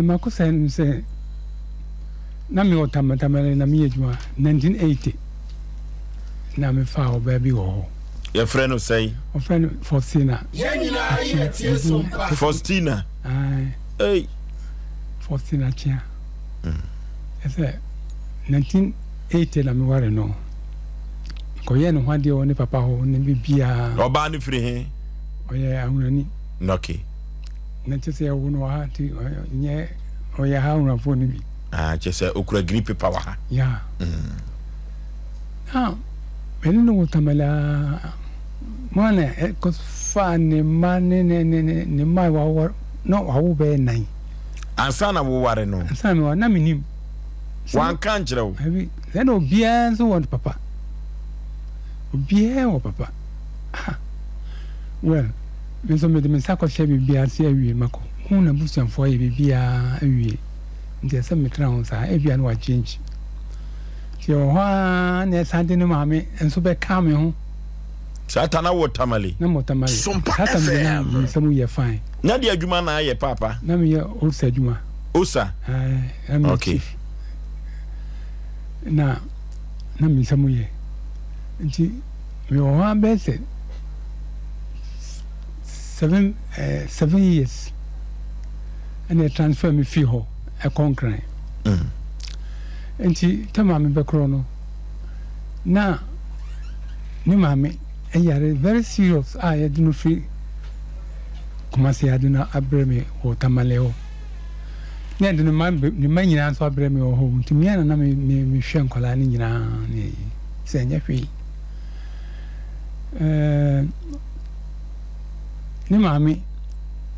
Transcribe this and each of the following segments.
Makosɛm ne sɛ na mewɔ Tamale na meyɛ adwuma 1980 na mefaa ɔbaa bi wɔ hɔ. Yɛfrɛ no sɛn? Wɔfrɛ no Faustina. Akyea. Faustina. Aye. Hey. Faustina Akyea. Ɛsɛ 1980 na meware no. Kɔyɛ ne ho adeɛ wɔ ne papa hɔ ne biribiara. Ɔbaa no firi he? Ɔyɛ Ahunani. Okay. Na kyɛ sɛ yɛwo no wɔ ha nti nyɛ ɔyɛ ha Ahunafoɔ no bi. Ah, kyɛ sɛ okura green paper wɔ ha. Yeah. Na mene no wɔ Tamale aa mo a na ɛkɔfaa ne mma ne ne ne ne ne mma a wawɔ na wawo bɛyɛ nan. Ansa na woware no. Ansa na meware na menim. Wanka ankyerɛ wo? Dabi, sɛ na obiara nso wɔ papa. Obiara wɔ papa. Ah, well, me nso mede me nsa kɔhyɛ biribiara ase awie makɔ hu n'abusuafoɔ ayɛ biribiara awie. Nti ɛsɛ metena ho saa, ebia na wachange. Nti ɛwɔ hɔ ara na ɛsan de ne maame nso bɛka me ho. Saa ta na wɔ Tamale? Na mewɔ Tamale. Saa tam deɛ na me nsa mu yɛ fine. Na deɛ adwuma na ayɛ paapa? Na meyɛ OSA adwuma. OSA? Aye, na meyɛ okay. chief. Na na me nsa mu yɛ. Nti mewɔ hɔ ara bɛyɛ sɛ 7 years ɛna transfer me fii hɔ ɛkɔ Nkran. Nti tɛ maame bɛkorɔ no na ne maame ɛyare very serious a yɛde no firi Kumasi ade no abrɛ me wɔ Tamale hɔ. Na yɛde ne mma ne mma nyinaa nso abrɛ me wɔ hɔ, nti mmea na na me me mehwɛ nkwadaa no nyinaa ne sɛ ɛnyɛ hwee. Ne maame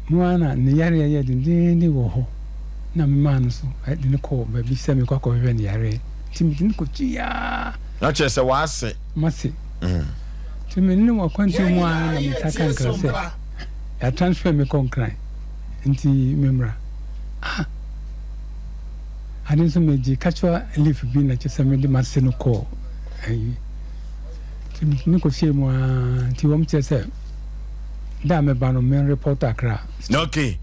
mu ara na ne yareɛ yɛ dendeenden wɔ hɔ na memaa no so de no kɔɔ baabi sɛ mekɔ akɔhwehwɛ ne yareɛ, nti mede no kɔkyiaa. Na kyerɛ sɛ w'ase. Mase. Nti me ne wɔ akwantuo mu ara na me nsa ka nkra sɛ yɛatransfer me kɔ Nkran nti memmra. Ah! Ade nso megye casual leave bi na kyerɛ sɛ mede m'ase no kɔɔ ayi. Nti mede no kɔhyɛɛ mu ara nti wɔn kyerɛ sɛ da a mɛba no men report Accra. Okay.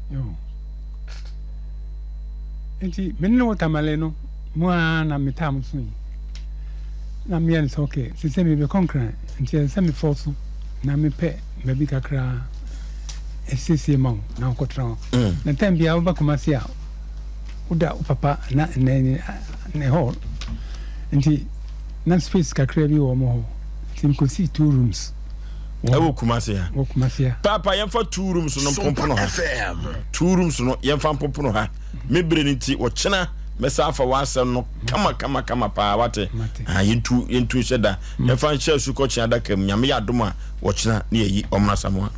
Yo. Nti me ne wɔ Tamale no mu ara na metaa mo so yi. Na meyɛ no sɛ okay, sɛ mebɛkɔ Nkran nti ɛsɛ sɛ mefɔ so na mepɛ baabi kakra asiesie ma wo na wokɔtena hɔ. Na time biara woba Kumasi a woda wo papa na ne ne hɔ, nti na space kakra bi wɔ mo hɔ, nti mekɔsii two rooms ɛwɔ Kumasi ha. Wɔ Kumasi ha. Paapa, yɛmfa two rooms no mpopono ha. Two rooms no yɛmfa mpopono ha. Me bere no nti wɔkyena mɛsa afa w'asɛm no kama kama kama paa, wate? Ah, yɛntu nhyɛ da. Yɛmfa nhyɛ asukɔkye adaka mu. Nyame yɛ adom a, wɔkyena ne yɛyi ɔmena Samoa.